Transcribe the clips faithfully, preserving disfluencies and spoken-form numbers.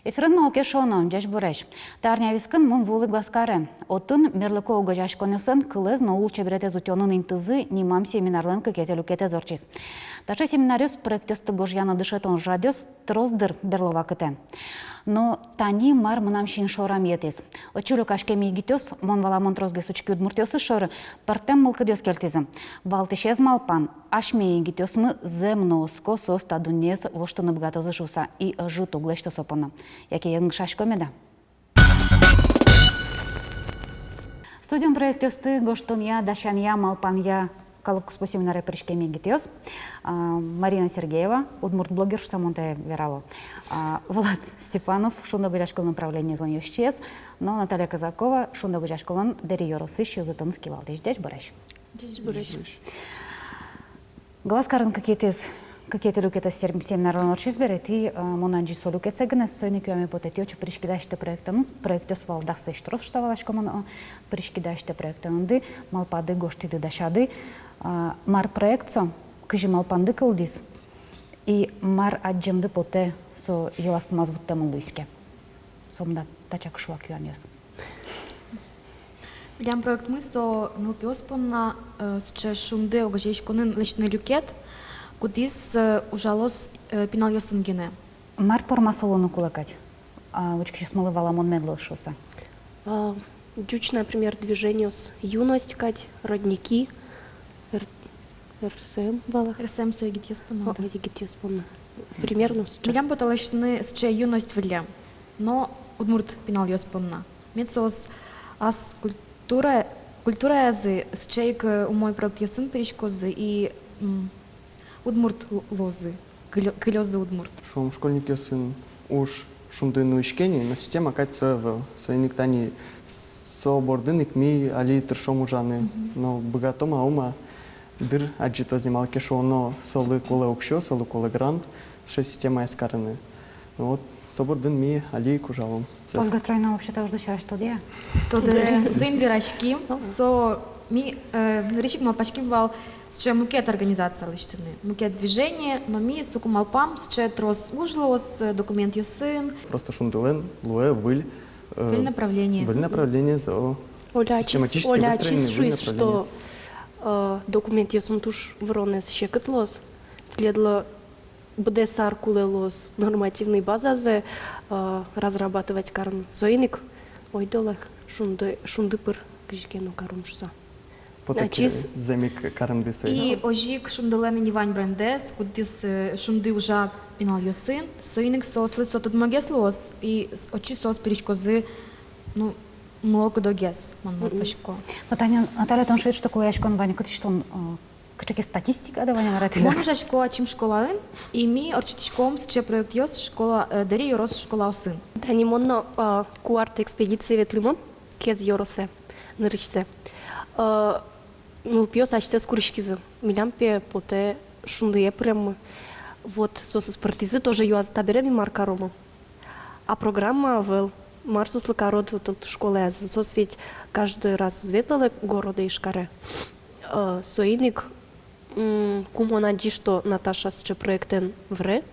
Эфирын «Малы ке шуоно». Ӟечбуресь! Та арня вискын мон вуылӥ Глазкаре. Отын мерлыко огазеяськонъёслэн кылэз но лулчеберетэз утёнын интызы нимам семинарлэн кыкетӥ люкетэз ортчиз. Таӵе семинаръёс, проектъёсты гожъяны дышетон ужрадъёс трос дыр берло вакытэ. Но тани мар мынам син шорам йӧтӥз. Отчы люкаськем егитъёс, мон валамон, тросгес учки удмуртъёсыз шоры, пӧртэм мылкыдъёс кельтӥзы. Валтӥсез малпан: асьме егитъёсмы зэм но оско, соос та дуннеез воштыны быгатозы шуыса, и ӧжыт уг лэсьто со понна. Яке янгышасько меда? Студиын проектъёсты гожтонъя, дасянъя малпанъя калык куспо семинаре пыриськем егитъёс: а, Марина Сергеева, удмурт блогер шуыса мон тае верало, а, Влад Степанов, «Шунды» огазеяськонлэн правлениезлэн ёзчиез, но Наталья Казакова, «Шунды» огазеяськонлэн Дэри ёросысь ёзэтэныз кивалтӥсь. Ӟечбуресь! Ӟечбуресь! Глазкарын кыкетӥез, кыкетӥ люкетэз сер-, семинарлэн ортчиз бере, тӥ, э, мон адӟи со люкетсэ гинэ, соин ик юаме потэ: тӥ отчы пыриськиды асьтэ проектэныз, проектъёс вал даслэсь трос, шуса валасько мон, э, пыриськиды асьтэ проектэнды, малпады, гожтӥды, дасяды. А, мар проект со, кызьы малпанды кылдӥз, и мар адӟемды потэ со йылаз-пумаз вуттэмын луиз ке? Сомында тачак шуак юанъёс. Милям проектмы со нылпиос понна, э, сыӵе «Шунды» огазеяськонын лэсьтыны люкет, кудӥз, э, ужалоз, э, пиналъёсын гинэ. Мар порма со луыны кулэ кадь? А, учкисьёсмылы валамон мед луоз шуыса. А, ӟуч, например, движениос «Юность» кадь, «Родники», эр-, «Эрсэм» вал-а? «Эрсэм» со егитъёс понна. О, да, егитъёс понна. Примерно сыӵе. Милям потэ лэсьтыны сыӵе «Юность» выллем, но удмурт пиналъёс понна. Мед соос ас культура, культураязы сыӵе ик, э, умой проектъёсын пыриськозы и, м, удмурт лу-, луозы, кылё-, кылёзы удмурт. Шуом, школьникъёсын уж «Шунды» нуиське ни, но система кадь со ӧвӧл. Соин ик тани со бордын ик ми али тыршом ужаны. Мгм. Но быгатом-а, ум-а, дыр адӟытоз ни, малы ке шуоно, солы кулэ уксё, солы кулэ грант, сыӵе системаез карыны. Ну вот, со бордын ми али ик ужалом. Ольга Троина, вообще-то, ужды сярысь тодэ-а? Тодэ. Зын вераським, со ми, э, нырысь ик малпаським вал сыӵе мукет организация лэсьтыны, мукет движение, но ми соку малпам, сыӵе трос уж луоз, э, документъёсын. Просто «Шундылэн» луэ выль, э, выль направлениез. Выль направлениез, о. Оля ачиз, систематически Оля ачиз выстроенный выль шуиз, направлениез. Что, э, документъёсын туж выронэз секыт луоз. Тӥледлы быдэс ар кулэ луоз нормативной базазэ, э, разрабатывать карыны. Соин ик ойдолэ «Шунды», «Шунды» пыр кызьы ке но каром шуыса. Потэ ке, ачиз зэм ик каремды соин. И озьы ик «Шундылэн» ини вань брендэз, кудӥз, э, «Шунды» ужа пиналъёсын, соин ик соослы со тодмогес луоз, и с-, отчы соос пыриськозы, ну, мылокыдогес, мон малпасько. Но тани, Наталья, тон шуид, что кулэяськон вань, кытысь тон, э, кыӵе ке статистика-а вань-а, мар-а тӥляд? Мон ужасько ачим школаын, и ми ортчытӥськом сыӵе проектъёс школа, э, Дэри ёрос школаосын. Тани мон но, э, куартэ экспедицие ветлӥмы Кез ёросэ, нырысьсэ. Э, нылпиос асьсэос куриськизы: милям пе потэ «Шундые» пыреммы. Вот, соосыз пыртӥзы, тоже юазы: табере ми мар каромы? А программа ӧвӧл. Мар соослы карод вот тӥ школаязы? Соос ведь каждый раз уз ветлэ городэ, Ижкаре. Э, соин ик, м, ку мон адӟи, что Наташа сыӵе проектэн выре,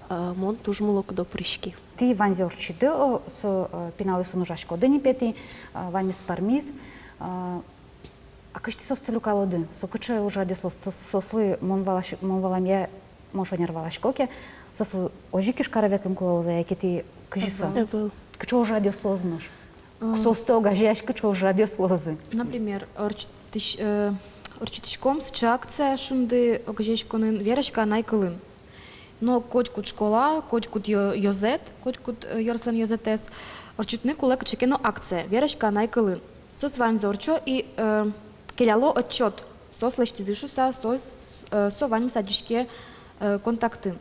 э, мон туж мылокыдо пыриськи. Тӥ ваньзэ ортчиды, о, со, э, пиналъёсын ужаськоды ни пе тӥ, э, ваньмыз пӧрмиз, э, а кызьы тӥ соосты люкалоды? Со кыӵе ужрадъёс луоз? Со-, соослы, мон валась-, мон валамъя, мон шонер валасько ке, соослы озьы ик Ижкаре ветлыны кулэ луоз-а, яке тӥ кызьы со? Ӧвӧл. Ӧвӧл. Кыӵе ужрадъёс луозы нош? М. Соосты огазеясь кыӵе ужрадъёс луозы? Например, ортчытӥсь-, э, ортчытӥськом сыӵе акция «Шунды» огазеяськонын: «Вераськы анай кылын». Но котькуд школа, котькуд ё-, ёзэт, котькуд, э, ёрослэн ёзэтэз ортчытыны кулэ кыӵе ке но акция «Вераськы анай кылын». Соос ваньзэ ортчо и, э, келяло отчёт. Соос лэсьтӥзы шуыса, соос, э, со ваньмыз адӟиське, э, контактын,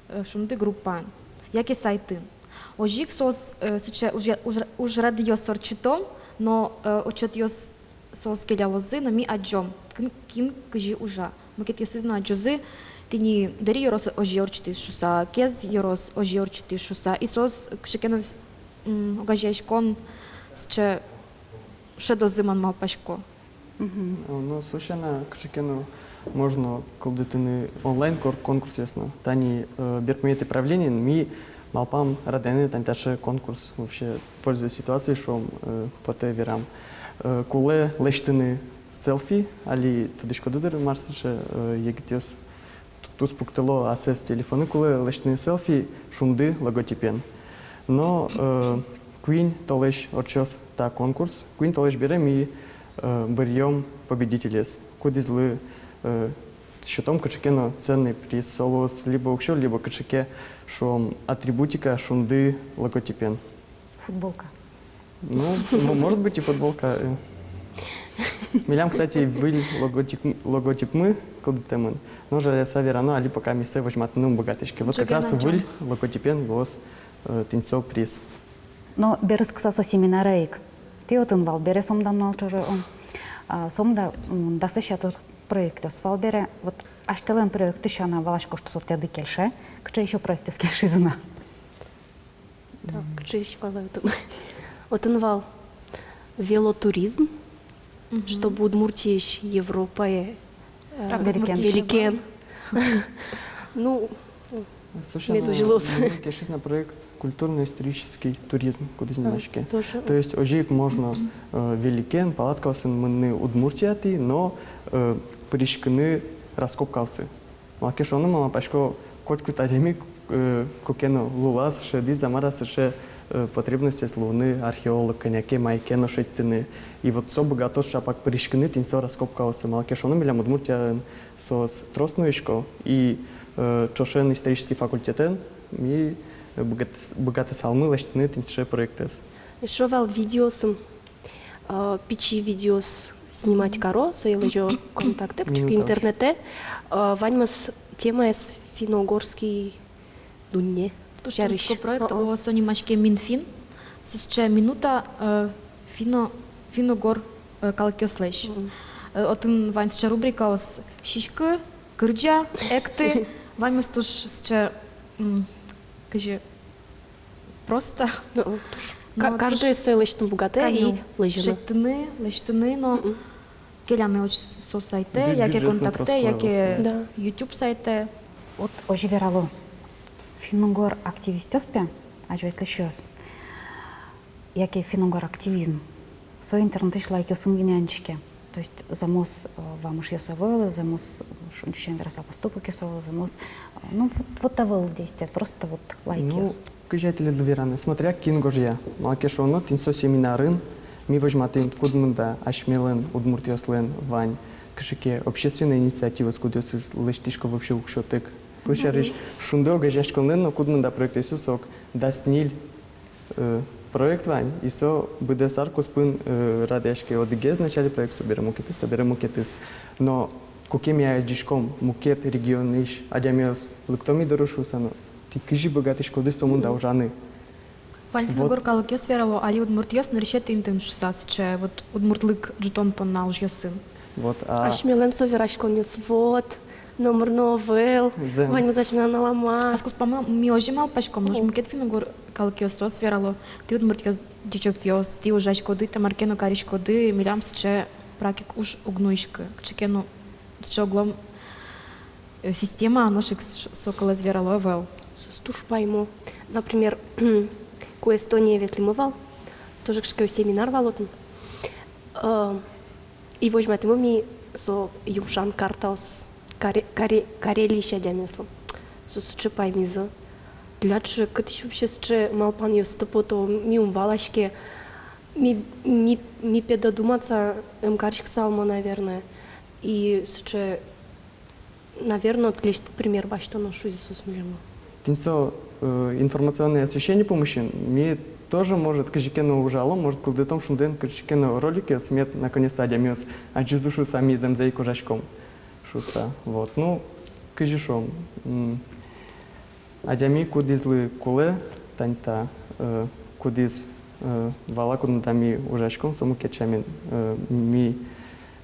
э, «Шунды» группаын яке сайтын. Озьы ик соос, э, сыӵе ужа-, ужа-, ужрадъёс ортчытом, но, э, отчётъёс соос келялозы, но ми адӟом, кин, кин кызьы ужа. Мукетъёсыз но адӟозы, тӥни Дэри ёрос озьы ортчытӥз шуыса, Кез ёрос озьы ортчытӥз шуыса. И соос кыӵе ке но, м, огазеяськон сыӵе шӧдозы, мон малпасько. Мгм. Э, но со сяна кыӵе ке но можно кылдытыны онлайн кор-, конкурсъёс но. Тани, э, берпуметӥ правлениын ми Малпам радъяны тани таӵе конкурс, вообще, пользуясь ситуацией, шуом, э, потэ верам. Э, кулэ лэсьтыны селфи, али тодӥськоды дыр, мар сыӵе, э, егитъёс ту-, туспуктыло асэс телефоны, кулэ лэсьтыны селфи «Шунды» логотипен. Но, э, куинь толэзь ортчоз та конкурс, куинь толэзь бере ми, э, быръём победителез. Кудӥзлы, э, сётом кыӵе ке но ценный приз, со луоз либо уксё, либо кыӵе ке, шуом, атрибутика «Шунды» логотипен. Футболка. Ну, м-, может быть, и футболка, э. Милям, кстати, выль логотип-, логотипмы кылдытэмын. Но жаляса верано, али пока ми сое возьматыны ум быгатӥське. Вот как раз выль логотипен луоз, э, тӥни со приз. Но берытскыса со семинар ик. Тӥ отын вал бере, сомында нунал ӵоже, м, а, сомында, м, дасэсь ятыр проектъёс вал бере. Вот асьтэлэн проектысь сяна валасько, что со тӥледлы кельше. Кыӵе ещё проектъёс кельшизы на? Так, кыӵе ещё вал отын? Отын вал велотуризм, чтобы Удмуртиысь Европае, э, великен. Великен. Ну, слушай, мед узьылоз. Ну, кельшиз на проект «Культурно-исторический туризм», кудӥз нимаське. Тоже. То есть озьы ик можно, э, великен, палаткаосын мыныны Удмуртиятӥ, но, э, пыриськыны раскопкаосы. Малы ке шуоно, малпасько, котькуд адями, э, куке но лулаз шӧдӥз-а, мар-а, сыӵе, э, потребностез луыны археолог, кӧня ке мае ке но шедьтыны. И вот со быгатоз ӵапак пыриськыны тӥни со раскопкаосы. Малы ке шуоно, милям Удмуртиын соос трос нуисько, и, э, ӵошен исторический факультетэн ми, э, быгат-, быгатысалмы лэсьтыны тӥни сыӵе проектэз. Эшшо вал видеосын. А, пичи видеос снимать каро, сое лэзё контактэ, кыӵе ке интернетэ. А, ваньмыз темаез финно-угорский дунне. Туж сярысь. Туж трос проект, о, со нимаське «Минфин». Со сыӵе минута, э, финно-, финно-угор, э, калыкъёслэсь. Э, отын вань сыӵе рубрикаос: сиськы, кырӟа, экты. Ваньмыз туж сыӵе, м, кызьы, просто. Ну, туж. Но ка-, каждый туж сое лэсьтыны быгатэ и лэзьыны. Шедьтыны, лэсьтыны, но келяны отчы со сайтэ, яке контактэ, яке YouTube сайтэ. Вот озьы верало. Финн-угор активистъёс пе, азьветлӥсьёс, яке финн-угор активизм, со интернетысь лайкъёсын гинэ адӟиське. То есть зэмос, э, вамышъёс ӧвӧл, зэмос, э, шунды сямен вераса, поступокъёс ӧвӧл, зэмос, э, ну, вот, вот ӧвӧл действие, просто вот лайкъёс. Ну, кызьы тӥледлы вераны, смотря кин гожъя. Малы ке шуоно, тӥни со семинарын ми возьматӥм, кудмында асьмелэн, удмуртъёслэн, вань кыӵе ке общественной инициативаос, кудъёсыз лэсьтӥсько вообще уксётэк. Кылсярысь, «Шунды» огазеяськонлэн но кудмында проектъёсыз ог дас ньыль, э, проект вань, и со быдэс ар куспын, э, радъяське: одӥгез вначале проект, собере мукетыз, собере мукетыз. Но куке ми адӟиськом, мукет регионысь адямиос лыкто ми доры шуыса но: «Тӥ кызьы быгатӥськоды сомында ужаны?» Вань финн-угор калыкъёс верало, али удмуртъёс нырысетӥ интыын шуыса, сыӵе вот удмуртлык ӝутон понна ужъёсын. Вот, а асьмелэн со вераськонъёс: вот, номыр но ӧвӧл, зэм, ваньмыз асьмелэн аламаз. Ас куспамы ми озьы малпаськом, нош мукет финн-угор калыкъёс, соос верало: тӥ, удмуртъёс, дичокъёс, тӥ ужаськоды, тӥ мар ке но кариськоды, милям сыӵе практик уж уг нуиськы, кыӵе ке но сыӵе оглом, э, система, нош ик с-, со кылэз верало ӧвӧл. Соос туж паймо. Например, ку Эстоние ветлӥмы вал, тоже кыӵе ке семинар вал отын. Э, и возьматӥмы ми со юмшан картаосыз Каре-, Каре-, Карелиысь адямиослы. Соос сыӵе паймизы. Тӥляд, шуо, кытысь вообще сыӵе малпанъёсты пото, ми ум валаське. Ми, ми, ми пе додуматься ӧм кариськысалмы, наверное. И сыӵе, наверно, тӥлесьтыд пример басьтоно, шуизы соос милемлы. Тӥни со, э, информационное освещение пумысен ми тоже, может, кызьы ке но ужалом, может, кылдытом «Шундыен» кыӵе ке но роликъёс, мед наконец-то адямиос адӟозы шуыса, ми зэмзэ ик ужаськом шуыса. Вот, ну, кызьы шуом, м, адями, кудӥзлы кулэ тани та, э, кудӥз, э, вала, кудмында ми ужаськом, со мукет сямен, э, ми,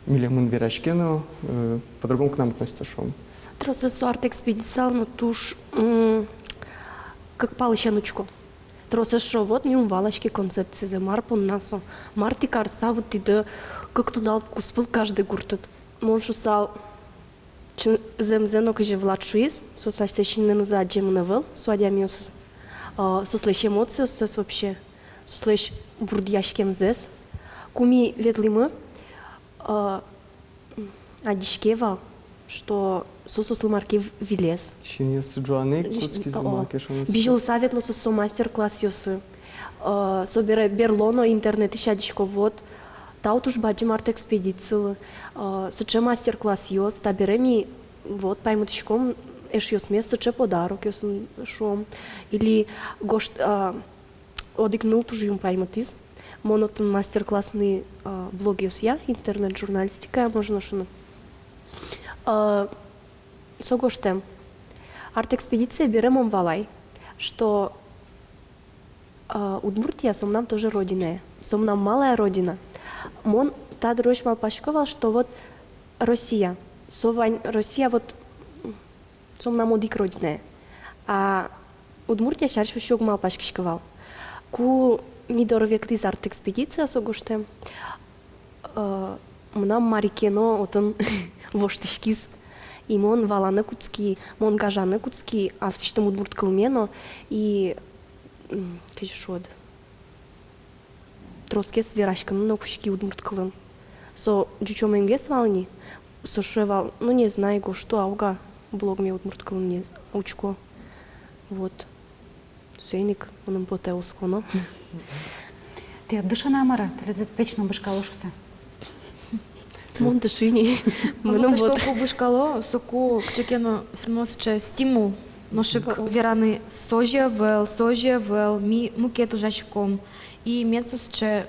милемын вераське но, э, по-другому к нам относится, шуом. Тросэз со арт-экспедициялы но туж, м, кык палысен учко. Тросэз шуо: вот, ми ум валаське концепцизэ, мар понна со, мар тӥ карыса вуттӥды кык нунал куспын каждый гуртын. Мон шуысал, чын, зэмзэ но, кызьы Влад шуиз, соос асьсэ синменызы адӟемын ӧвӧл со адямиосыз. А, соослэсь эмоциоссэс вообще, соослэсь бурдъяськемзэс. Ку ми ветлӥмы, а, адӟиське вал, что со соослы мар ке в-, вылез. Синъёссы ӝуаны кутскизы, о, о, мар ке шуоно. Бызьылыса ветло со, со мастер-классъёсы. А, собере берло но интернетысь адӟисько, вот, тау туж бадӟым арт-экспедицилы, а, сыӵе мастер-классъёс, табере ми, вот, паймытӥськом, эшъёсмес сыӵе подарокъёсын, шуом. Или гожт-, а, одӥг ныл туж юн паймытӥз. Мон отын мастер-классный, а, блогъёсъя, интернет-журналистикая, можно шуыны. А, со гожтэм: арт-экспедиция бере мон валай, что, а, Удмуртия со мынам тоже родиная, со мынам малая родина. Мон та дырозь малпасько вал, что вот Россия, со вань Россия, вот, со мынам одӥг родиная. А Удмуртия сярысь вообще уг малпаськиськы вал. Ку ми доры ветлӥз арт-экспедиция, со гожтэм, э, мынам мар ке но отын воштӥськиз. И мон валаны кутски, мон гажаны кутски аслэсьтым удмурт кылме но, и, м, кызьы шуод, тросгес вераськыны но кутски удмурт кылын. Со ӟуч ёмонгес вал ни, со шуэ вал: «Ну, не знаю, гожто-а, уг-а, блогме удмурт кылын не учко». Вот. Соин ик мыным потэ осконо. Тӥ дышоно-а, мар-а, тӥледыз вечно бышкало шуыса? Мон дыши ни. Мыным вот. Ку бышкало, соку кыӵе ке но всё равно сыӵе стимул нош ик вераны: «Со озьы ӧвӧл, со озьы ӧвӧл, ми мукет ужаськом». И мед со сыӵе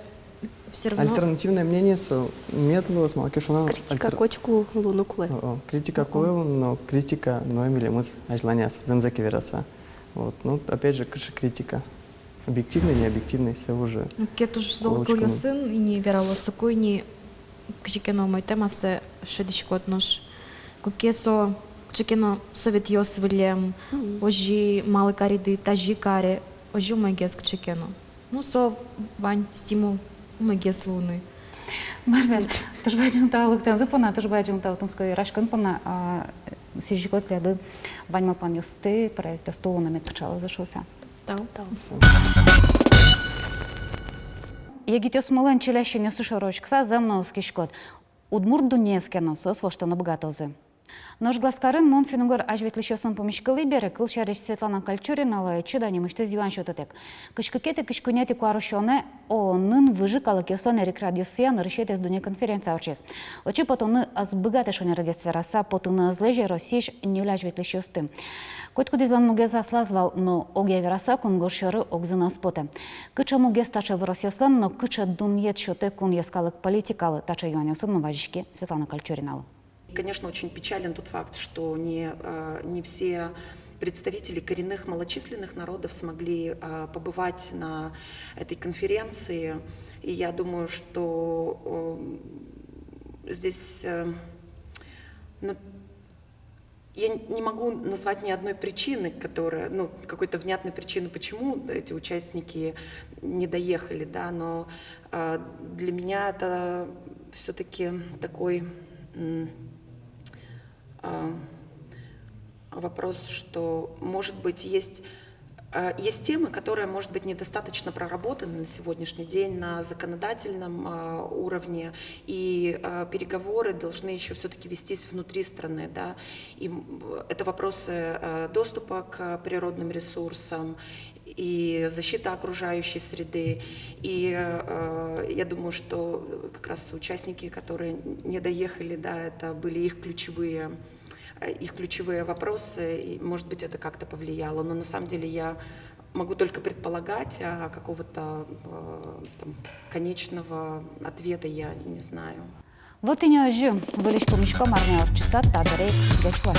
всё равно. Альтернативное мнение со мед луоз, малы ке шуоно. Критика альтер-, котьку луыны кулэ. О, о, критика кулэ луыны, но критика нуэ милемыз азьланяз, зэмзэ ке вераса. Вот, ну, опять же, кыӵе критика. Объективный, необъективный, со уже. Ну, куке туж зол кылъёсын ини верало, соку ини кызьы ке но умойтэм астэ шӧдӥськод нош. Куке со кыӵе ке но советъёс выллем, озьы малы кариды, тазьы каре, озьы умойгес кыӵе ке но. Ну, со вань стимул умойгес луыны. Мармет, туж бадӟым тау лыктэмды понна, туж бадӟым тау тунсыко вераськон понна, а, сӥзисько тӥледлы вань малпанъёсты, проектъёсты улонэ мед кыӵалозы шуыса. Тау. Тау. Егитъёсмылэн чилясь синъёссы шоры учкыса, зэм но оскиськод: удмурт дуннеез ке но, соос воштыны быгатозы. Нош Глазкарын мон финн-угор азьветлӥсьёсын пумиськылӥ бере, кылсярысь, Светлана Кольчуриналы ӧтчыда нимысьтыз юан сётытэк. Кызь кыкетӥ, кызь куинетӥ куарусёнэ ООН-ын выжы калыкъёслэн эрикрадъёссыя нырысетӥез дунне конференция ортчиз. Отчы потыны ӧз быгатэ, шонергес вераса, потыны ӧз лэзе Россиысь ньыль азьветлӥсьёсты. Котькудӥзлэн мугез аслаз вал, но, огъя вераса, кунгож сьӧры огзы но ӧз потэ. Кыӵе мугез таӵе выросъёслэн но кыӵе дунъет сётэ кун йӧскалык политикалы, таӵе юанъёсын мон вазиськи Светлана Кольчуриналы. Конечно, очень печален тот факт, что не, э, не все представители коренных малочисленных народов смогли, э, побывать на этой конференции. И я думаю, что, э, здесь, э, ну, я н-, не могу назвать ни одной причины, которая, ну, какой-то внятной причины, почему эти участники не доехали, да, но, э, для меня это всё-таки такой, м, э, вопрос, что, может быть, есть, э, есть темы, которые, может быть, недостаточно проработаны на сегодняшний день на законодательном, э, уровне, и, э, переговоры должны ещё всё-таки вестись внутри страны, да, и, м, это вопросы, э, доступа к природным ресурсам, и защита окружающей среды. И, э, я думаю, что как раз участники, которые не доехали, да, это были их ключевые, э, их ключевые вопросы, и, может быть, это как-то повлияло. Но на самом деле я могу только предполагать, а какого-то, э, там, конечного ответа я не знаю. Вот ини озьы, выльысь пумиськом арня ортчыса, табере ик ӟеч луэ.